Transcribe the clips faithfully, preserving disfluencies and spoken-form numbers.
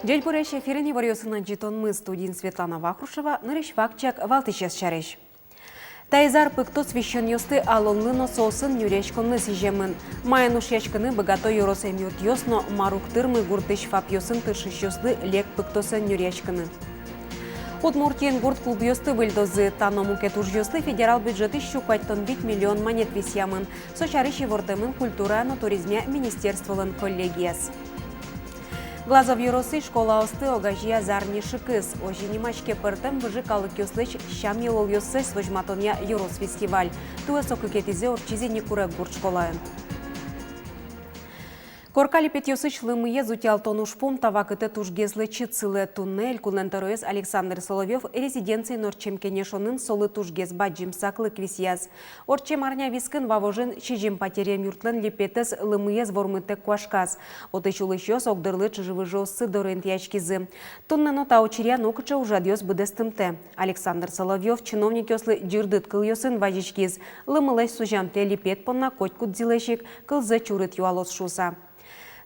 Ӟечбуресь! Эфирын иворъёсын ӝытонмы, студиын Светлана Вахрушева. Нырысь вакчияк валтӥсез сярысь. Таиз ар пыктос висёнъёсты алонлы но соосын нюръяськонлы сӥземын. Маин ушъяськыны быгато ёрос эмъюртъёс но мар уг тырмы гуртысь ФАПъёсын тыршисьёслы лек пыктосэн нюръяськыны. Удмуртиын гурт клубъёсты выльдозы. Та но мукет ужъёслы федерал бюджетысь сю куатьтон вить миллион манет висъямын. Со сярысь ивортэмын культурая но туризмъя министерстволэн коллегияз. Глазов ёросысь школаосты огазея «Зарни шыкыс». Озьы нимаське пӧртэм выжы калыкъёслэсь сям-йылолъёссэс возьматонъя ёрос фестиваль. Туэ со кыкетӥзэ ортчиз ини Куреггурт школаын. Корка липетъёсысь лымыез утялтон ужпум та вакытэ тужгес лэчыт сылэ. Туннэ Элькунлэн тӧроез Александр Соловьёв резиденциын ортчем кенешонын солы тужгес бадӟым саклык висъяз. Ортчем арня вискын Вавожын сизьым патеръем юртлэн липетэз лымыез вормытэк куашказ. Отысь улӥсьёс огдырлы чыжы-выжыоссы доры интыяськизы. Туннэ но та учыръя нокыӵе ужрадъёс быдэстымтэ. Александр Соловьёв чиновникъёслы ӟырдыт кылъёсын вазиськиз: лымылэсь сузямтэ липет понна котькудӥзлэсь ик кылзэ чурыт юалоз шуыса.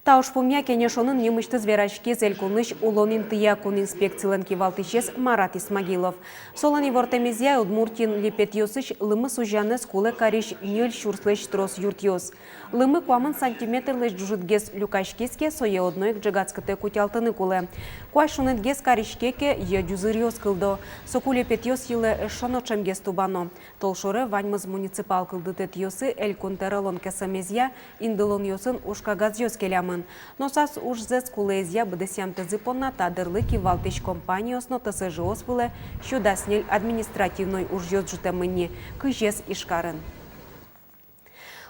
Та ужпумъя кенешонын нимысьтыз вераськиз Элькунысь улон интыя кун инспекцилэн кивалтӥсез Марат Исмагилов. Солэн ивортэмезъя, Удмуртиын липетъёсысь лымы сузянэз кулэ карись ньыль сюрслэсь трос юртъёс. Лымы куамын сантиметрлэсь ӝужытгес люкаськиз ке, сое одно ик ӝегатскытэк утялтыны кулэ. Куазь шунытгес кариське ке, йӧӟузыръёс кылдо. Соку липетъёс йылэ эшшо но ӵемгес тубано. Толшоре ваньмыз муниципал кылдытэтъёсы Элькун тӧролэн кесэмезъя индылонъёсын ужкагазъёс келямын. Нош ас ужзэс кулэезъя быдэсъямтэзы понна та дырлы кивалтӥсь компаниос но ТСЖ-ос вылэ сю дас ньыль административной ужъёс ӝутэмын ни, кызез Ижкарын.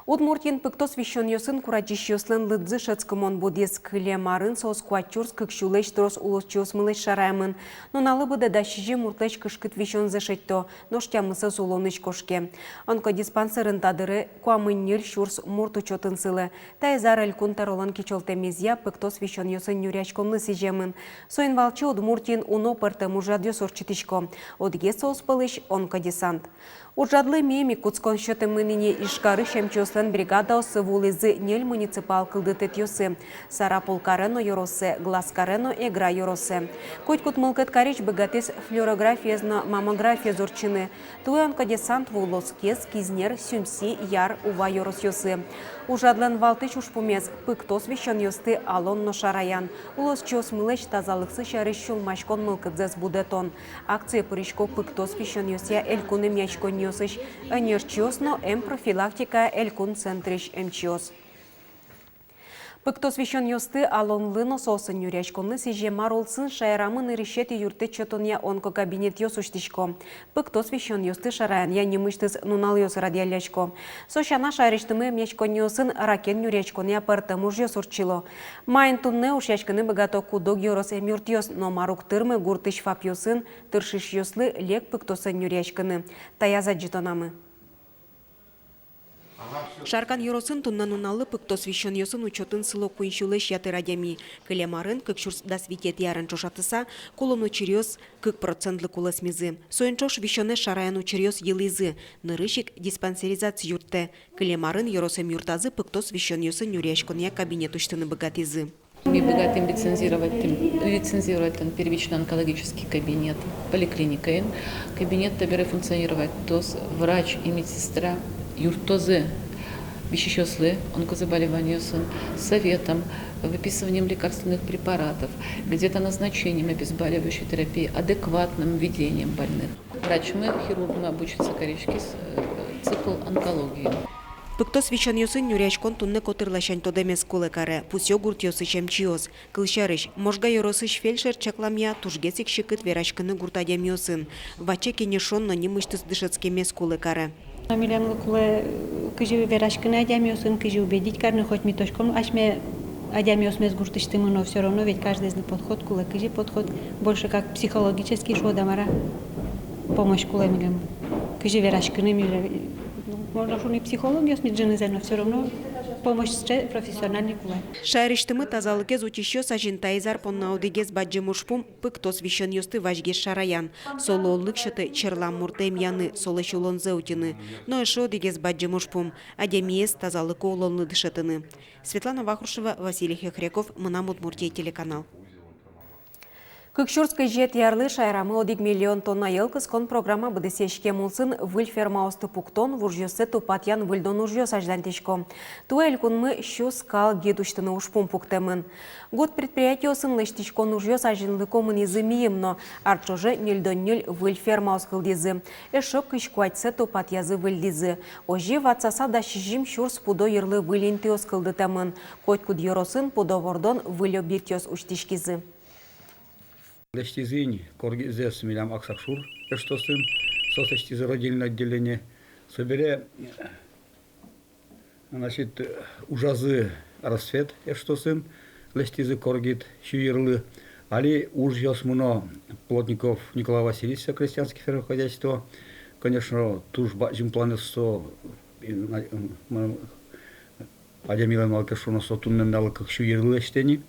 Удмуртиын пыктос висёнъёсын курадӟисьёслэн лыдзы шӧдскымон будӥз. Кылем арын соос куать сюрс кык сюлэсь трос улосчиосмылэсь шараямын. Нуналлы быдэ дас сизьым муртлэсь кышкыт висёнзэ шедьто, нош тямысэз улонысь кошке. Онкодиспансерын та дыре куамын ньыль сюрс мурт учётын сылэ. Таиз ар Элькун тӧролэн кичӧлтэмезъя пыктос висёнъёсын нюръяськонлы сӥземын. Соин валче Удмуртиын уно пӧртэм ужрадъёс ортчытӥсько. Одӥгез соос пӧлысь — онкодесант. Ужрадлы мием ик кутскон сётэмын ини. Ижкарысь эмчиослэн бригадаоссы вуылӥзы ньыль муниципал кылдытэтъёсы: Сарапул каре но ёроссэ, Глаз каре но Эгра ёроссэ. Котькуд мылкыд карись быгатӥз флюорографиез но маммографиез ортчыны. Туэ онкодесант вуылоз Кез, Кизнер, Сюмси, Яр, Ува ёросъёсы. Ужрадлэн валтӥсь ужпумез — пыктос висёнъёсты алон но шараян, улосчиосмылэсь тазалыксы сярысь сюлмаськон мылкыдзэс будэтон. Акцие пырисько пыктос висёнъёсъя Элькун эмъяськонниосысь ӧнерчиос но эмпрофилактикая Элькун центрысь эмчиос. Пыктос висёнъёсты алонлы но соосын нюръяськонлы сӥзе мар улсын шаерамы нырысетӥ юрттэт сётонъя онкокабинетъёс усьтӥсько. Пыктос висёнъёсты шараянъя нимысьтыз нуналъёс радъяллясько. Со сяна, шаерысьтымы эмъяськонниосын ракен нюръяськонъя пӧртэм ужъёс ортчыло. Маин туннэ ушъяськыны быгато куд-ог ёрос эмъюртъёс но мар уг тырмы гуртысь ФАПъёсын тыршисьёслы лек пыктосэн нюръяськыны. Таяз адӟытонамы. Шаркан ёросын туннэ нуналлы пыктос висёнъёсын учётын сыло куинь сюлэсь ятыр адями. Кылем арын, кык сюрс дас витетӥ арын ӵошатыса, кулон учыръёс кык процентлы кулэсмизы. Соин ӵош висёнэз шараян учыръёс йылӥзы. Нырысь ик диспансеризация юрттэ. Кылем арын ёрос эмъюртазы пыктос висёнъёсын нюръяськонъя кабинет усьтыны быгатӥзы. Ми быгатӥм лицензировать, лицензировать первично-онкологический кабинет поликлиникаын. Кабинет табере функционировать кароз, врач и медсестра юрттозы висисьёслы онкозаболеваниосын советом, выписыванием лекарственных препаратов, где-то назначением обезболивающей терапии, адекватным ведением больных. Врачмы, хирургмы обучиться кариськиз, э, цикл онкологии. Пыктос висёнъёсын нюръяськон туннэ котыр ласянь тодэмез кулэ каре, пусъё гуртъёсысь эмчиос. Кылсярысь, Можга ёросысь фельдшер чакламъя, тужгес ик секыт вераськыны гурт адямиосын. Ваче кенешон но нимысьтыз дышетскемез кулэ каре. Милемлы кулэ, э, кызьы вераськыны адямиосын, кызьы убедить карыны, хоть ми тодӥськом асьме адямиосмес гуртысьтымы, но всё равно ведь каждоезлы подход кулэ. Кызьы подход? Больше как психологический, шуод-а, мар-а, помощь кулэ милемлы. Кызьы вераськыны милемлы, ну, можно шуыны, психологъёс ми ӝынызэ, но всё равно помощь сыӵе профессиональный кулэ. Шаерысьтымы тазалыкез утисьёс азьын таиз ар понна одӥгез бадӟым ужпум — пыктос висёнъёсты вазьгес шараян. Со луонлык сётэ черлам муртэ эмъяны, солэсь улонзэ утьыны. Но эшшо одӥгез бадӟым ужпум — адямиез тазалыко улонлы дышетыны. Светлана Вахрушева, Василий Хохряков, «Мынам Удмуртие» телеканал. Кык сюрс кызетӥ арлы шаерамы одӥг миллион тонна йӧл кыскон программа быдэсъяськем улсын выль фермаосты пуктон, вужъёссэ тупатъян-выльдон ужъёс азьланьтӥсько. Туэ элькунмы сю скал гид усьтыны ужпум пуктэмын. Гурт предприятиосын лэсьтӥськон ужъёс азинлыко мынӥзы миым но, ар ӵоже ньыльдон ньыль выль фермаос кылдӥзы. Эшшо кызь куатьсэ тупатъязы-выльдӥзы. Озьы ватсаса дас сизьым сюрс пудо йырлы выль интыос кылдытэмын. Котькуд ёросын пудо вордон выль объектъёс усьтӥськизы. Лэсьтӥзы ини коргизэс милям Аксакшур эштосын, соос лэсьтӥзы родильное отделение. Собере, значит, ужазы Рассвет эштосын, лэсьтӥзы коргид сю йырлы. Али ужъёс мыно Плотников Николай Васильевич, крестьянский фермер хозяйство. Конечно, туж бадӟым планъёс со, и, на-, м, м, адямилэн, малы ке шуоно, со туннэ нуналлы кык сю йырлы лэсьтэ ини.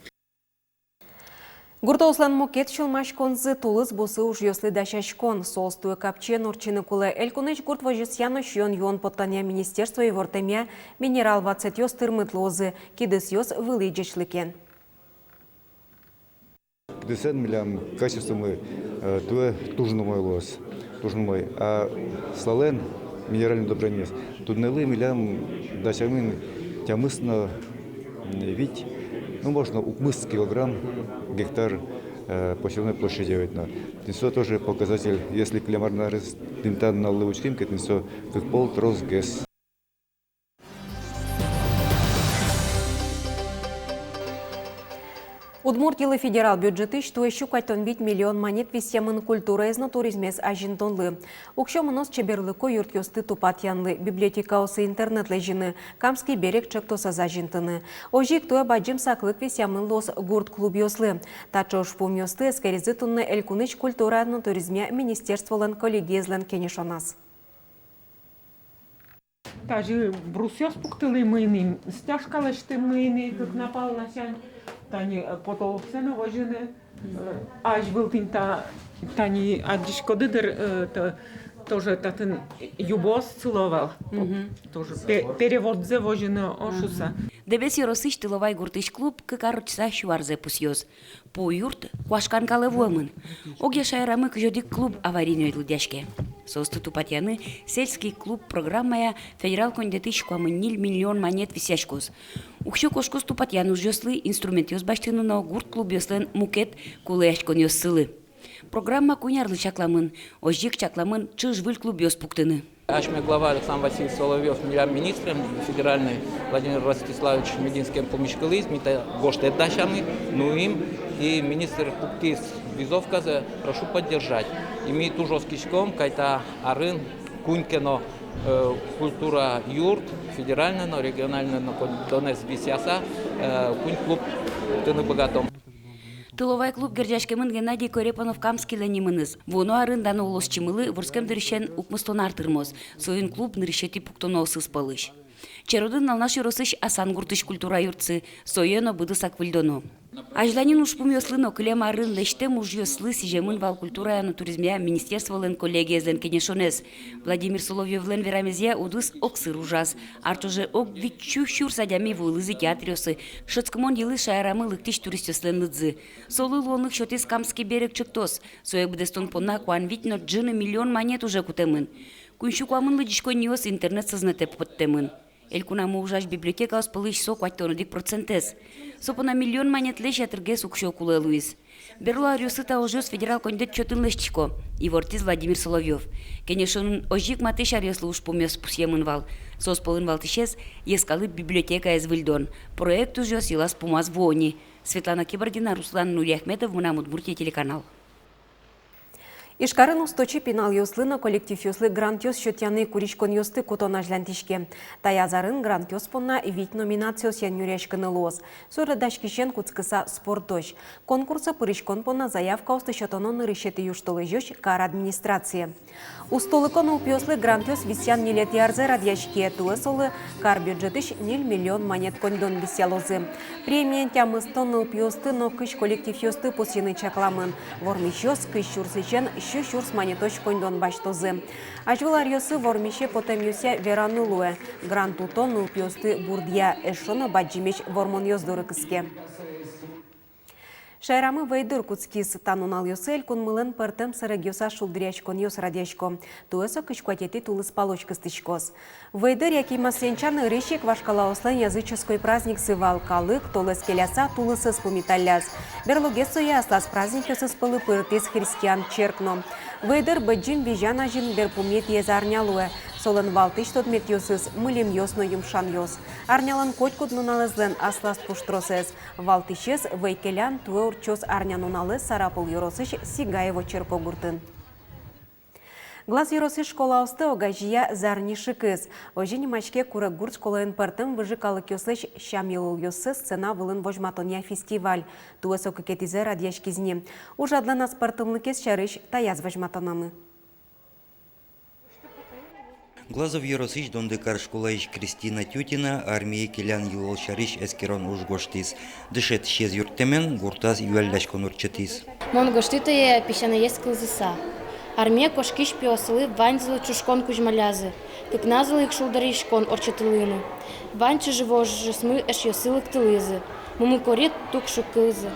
Гуртоослэн мукет сюлмаськонзы — тулыс бусы ужъёслы дасяськон. Соос туэ капчиен ортчыны кулэ. Элькунысь гурт возёсъя но сиён-юон поттонъя министерство ивортэмъя, минерал ватсэтъёс тырмыт луозы, кидысъёс вылӥ ӟечлыкен. Кидысэн милям качествомы, э, туэ туж умой луоз. Туж умой. А слалэн минеральный удобрениез туннэлы милям дасямын тямыс но, м, вить, ну, можно, укмыс килограмм гектар, э, посевной площади ведь но. Тӥни со тоже показатель, если кылем ар нарысь тӥни та нуналлы учким ке, тӥни со кык пол тросгес. Удмуртилы федерал бюджетысь туэ сю куатьтон вить миллион манет висъямын культураез но туризмез азинтонлы. Уксё мыноз чеберлыко юртъёсты тупатъянлы, библиотекаосы интернет лэзьыны, «Камский берег» чектосэз азинтыны. Озьы ик туэ бадӟым саклык висъямын луоз гурт клубъёслы. Таӵе ужпумъёсты эскеризы туннэ элькунысь культура но туризмъя министерстволэн коллегиезлэн кенешоназ. Тазьы брусъёс пуктылӥмы ини, стяжка лэсьтӥмы ини, кык на пал ласянь. Тани, э, потолоксэ но возьыны, э, азьвыл тӥни та, тани адӟиськоды дыр, э, то-, тоже татын юбоос сыло вал. Мгм. Тоже пе-, переводзэ возьыны, о, шуса. Дэбес ёросысь Тыловай гуртысь клуб кык ар ортчыса сю арзэ пусъёз. Пу юрт куашкан калэ вуэмын. Огъя шаерамы кызь одӥг клуб аварийной лыдъяське. Соосты тупатъяны «Сельский клуб» программая федерал коньдэтысь куамын ньыль миллион манет висъяськоз. Уксё кошкоз тупатъян ужъёслы, инструментъёс басьтыны но гурт клубъёслэн мукет кулэяськонъёссылы. Программа куинь арлы чакламын, озьы ик чакламын ӵыж-выль клубъёс пуктыны. Асьме глава Александр Васильевич Соловьёв милям министрен федеральной Владимир Ростиславович Мединскиен пумиськылӥз, ми та гожтэт дасямы, нуим, и министр пуктӥз визовказэ, прошу поддержать. И ми туж оскиськом, кайта арын куинь ке но, э, культура юрт, федеральной но, региональной но коньдонэз висъяса, э, куинь клуб пуктыны быгатом. Тыловай клуб герӟаськемын Геннадий Корепанов-Камскийлэн нимыныз. Вуоно арын дано улосчимылы вордскем дырысен укмыстон ар тырмоз. Соин клуб нырысетӥ пуктоноосыз пӧлысь. Черодын Алнаш ёросысь Асан гуртысь культура юртсы, сое но быдэсак выльдоно. Азьланьын ужпумъёслы но кылем арын лэсьтэм ужъёслы сӥземын вал культурая но туризмъя министерстволэн коллегиезлэн кенешонэз. Владимир Соловьёвлэн верамезъя, удыс огсыр ужаз. Ар ӵоже ог вить сю сюрс адями вуылӥзы театръёсы, шӧдскымон йылӥз шаерамы лыктӥсь туристъёслэн лыдзы. Солы луонлык сётӥз «Камский берег» чектос. Сое быдэстон понна куамын вить но ӝыны миллион манет уже кутэмын. Куинь сю куамын лыдӟиськонниос интернет сӧзнэтэ поттэмын. Элькунамы ужась библиотекаос пӧлысь со куатьтон одӥг процентэз. Со понна миллион манетлэсь ятыргес уксё кулэ луиз. Берло аръёсы та ужъёс федерал коньдэт чотын лэсьтӥсько, ивортӥз Владимир Соловьёв. Кенешонын озьы ик матысь аръёслы ужпумъёс пусъемын вал. Соос пӧлын валтӥсез — йӧскалык библиотекаез выльдон. Проект ужъёс йылаз-пумаз вуо ни. Светлана Кибардина, Руслан Нуриахметов, «Мынам Удмуртие» телеканал. Ижкарын усточи пиналъёслы но коллективъёслы грантъёс сётъяны куриськонъёсты кутон азьланьтӥське. Таяз арын грантъёс понна вить номинациосъя нюръяськыны луоз. Суредаськисен кутскыса спортозь. Конкурсэ пыриськон понна заявкаосты сётоно нырысетӥ южтолэзёзь кар администрацие. Устолыко нылпиослы грантъёс висъян ньылетӥ арзэ радъяське. Туэ солы кар бюджетысь ньыль миллион манет коньдон висъялозы. Премиен тямыстон нылпиосты но кызь коллективъёсты пусйыны чакламын. Вормисьёс кызь сюрсысен сю сюрс манетозь коньдон басьтозы. Азьвыл аръёсы вормисе потэмъёсъя вераны луэ: грант утон нылпиосты бурдъя, эшшо но бадӟымесь вормонъёс доры кыске. Шаерамы Вӧйдыр кутскиз. Та нуналъёсы элькунмылэн пӧртэм сэрегъёсаз шулдыръяськонъёс радъясько. Туэ со кызь куатетӥ тулыспалозь кыстӥськоз. Вӧйдыр яке Масленча нырысь ик вашкалаослэн языческой праздниксы вал. Калык, толэз келяса, тулысэз пумиталляз. Берлогес сое аслаз праздникъёсыз пӧлы пыртӥз христиан черк но. Вӧйдыр Быдӟым Визян азьын берпуметӥез арня луэ. Солэн валтӥсь тодметъёсыз — мыльымъёс но юмшанъёс. Арнялэн котькуд нуналэзлэн аслаз пуштросэз. Валтӥсез — вӧй келян. Туэ ортчоз арнянуналэз Сарапул ёросысь Сигаево черкогуртын. Глаз ёросысь школаосты огазея «Зарни шыкыс». Озьы нимаське Куреггурт школаын пӧртэм выжы калыкъёслэсь сям-йылолъёссэс сцена вылын возьматонъя фестиваль. Туэ со кыкетӥзэ радъяськиз ни. Ужрадлэн аспӧртэмлыкез сярысь таяз возьматонамы. Глазов ёросысь Дондыкар школаысь Кристина Тютина армие келян йылол сярысь эскерон уж гожтӥз. Дышетӥсез юрттэмен, гуртаз юалляськон ортчытӥз. Мон гожтӥ тае песянаез кылзыса. Армие кошкись пиослы ваньзылы чушкон кузьмаллязы, кыкназылы ик шулдыръяськон ортчытылыны. Вань чыжы-выжыосмы эшъёсы лыктылӥзы, мумы корид тук шукылӥзы.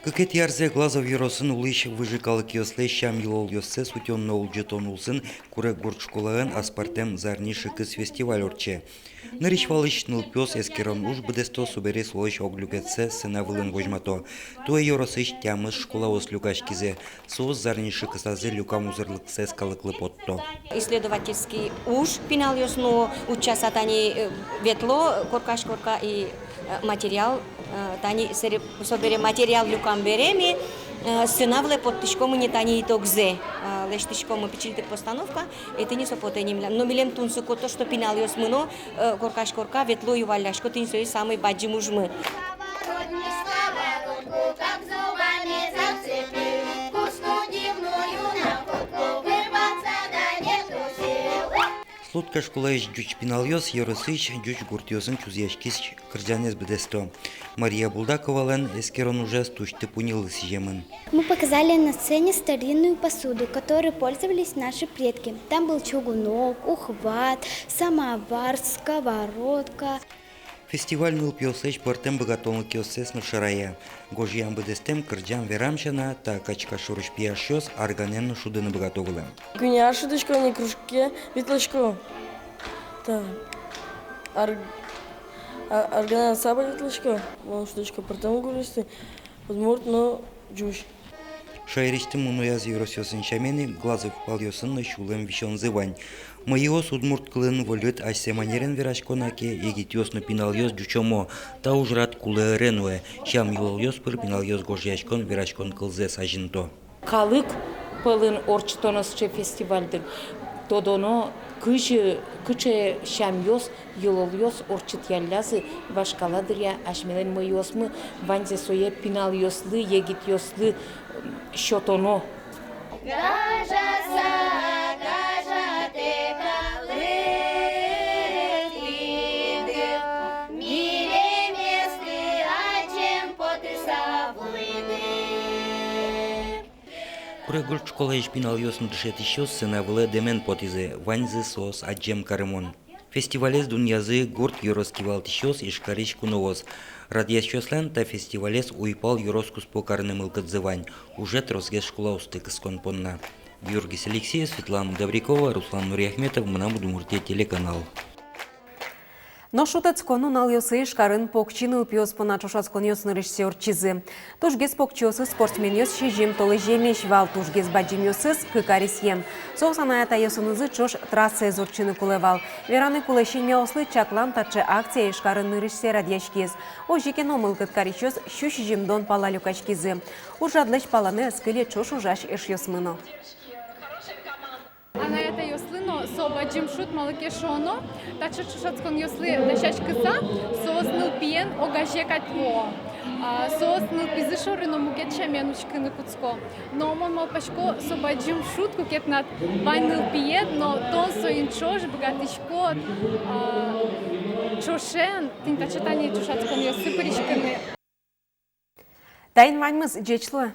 Кыкетӥ арзэ Глазов ёросын улӥсь выжы калыкъёслэсь сям-йылолъёссэс утён но улӟытон улсын Куреггурт школаын аспӧртэм «Зарни шыкыс» фестиваль ортче. Нырысь-валысь нылпиос эскерон уж быдэсто, собере солэсь ог люкетсэ сцена вылын возьмато. Туэ ёросысь тямыс школаос люкаськизы. Соос «Зарни шыкысазы» люкам узырлыксэс калыклы потто. Исследовательский уж пиналъёс но утчаса тани, э, ветло коркась корка и, э, материал, э, тани сэре-, собере материал люкам бере ми, э, сцена вылэ поттӥськом ини тани итогзэ, э, лэсьтӥськом пичильтык постановка, и тӥни со потэ ини милям. Но милем тунсыко то, что пиналъёсмы но, э, коркась корка ветло, юаллясько, тӥни со самый бадӟым ужмы. Слудка школаысь ӟуч пиналъёс ёросысь ӟуч гуртъёсын чузъяськись кырӟанэз быдэсто. Мария Булдаковалэн эскерон ужез тусьты-пуньылы сӥземын. Мы показали на сцене старинную посуду, которой пользовались наши предки. Там был чугунок, ухват, самовар, сковородка. Фестиваль нылпиослэсь пӧртэм быгатонлыкъёссэс но шарая. Гожъям быдэстэм кырӟан-верам сяна, та качка шорысь пияшъёс арганэн но шудыны быгато вылэм. Кӧня шудӥсько ни, кружке ветлӥсько. Та ар-, а-, арганэн сабань ветлӥсько. Мон шудӥсько пӧртэм гуръёсты, удмурт но ӟуч. Шаерысьтым мунояз ёросъёсын сямен ик, Глазов палъёсын но сюлэм висёнзы вань. Мӧйыос удмурт кылын вольыт асьсэ манерен верасько на ке, егитъёс но пиналъёс ӟучомо. Та ужрад кулэ ӧре нуэ. Сям-йылолъёс пыр пиналъёс гожъяськон, вераськон кылзэс азинто. Калык пӧлын ортчытоно сыӵе фестивальды. Тодоно, кызьы, кыӵе сямъёс, йылолъёс ортчытъяллязы вашкала дыръя асьмелэн мӧйыосмы, ваньзэ сое пиналъёслы, егитъёслы, м, сётоно. Гажаса, гажатэ калык тӥды, милеместы адӟем потыса вуиды. Куреггурт школаысь пиналъёс но дышетӥсьёс сцена вылэ дэмен потӥзы, ваньзы соос адӟем карымон. Фестивалез дунъязы гурт, ёрос кивалтӥсьёс, Ижкарысь куноос. Радъясьёслэн та фестивалез уйпал ёрос куспо карыны мылкыдзы вань, уже тросгес школаосты кыскон понна. Георгий Алексеев, Светлана Добрякова, Руслан Нуриахметов, «Мынам Удмуртие» телеканал. Нош шутэтскон нуналъёсы Ижкарын покчи нылпиос понна ӵошатсконъёс нырысьсэ ортчизы. Тужгес покчиосыз спортсменъёс сизьым толэзьемесь вал, тужгес бадӟымъёсыз кык аресъем. Соос анай-атайёсынызы ӵош трассаез ортчыны кулэ вал. Вераны кулэ, семьяослы чаклам таӵе акция Ижкарын нырысьсэ радъяськиз. Озьы ке но, мылкыд карисьёс сю сизьымдон пала люкаськизы. Ужрадлэсь палэнэ ӧз кыле ӵош ужась эшъёсмы но. Анай-атайёслы но со бадӟым шуд, малы ке шуоно, таӵе ӵошатсконъёслы дасяськыса, соос нылпиен огазе кадь луо. А, соос нылпизы шоры но мукет сямен учкыны кутско. Но мон малпасько, со бадӟым шуд, куке тынад вань нылпиед, но тон соин ӵош быгатӥськод, а, ӵошен тӥни таӵе тани ӵошатсконъёсы пыриськыны. Таин ваньмыз, ӟеч луэ.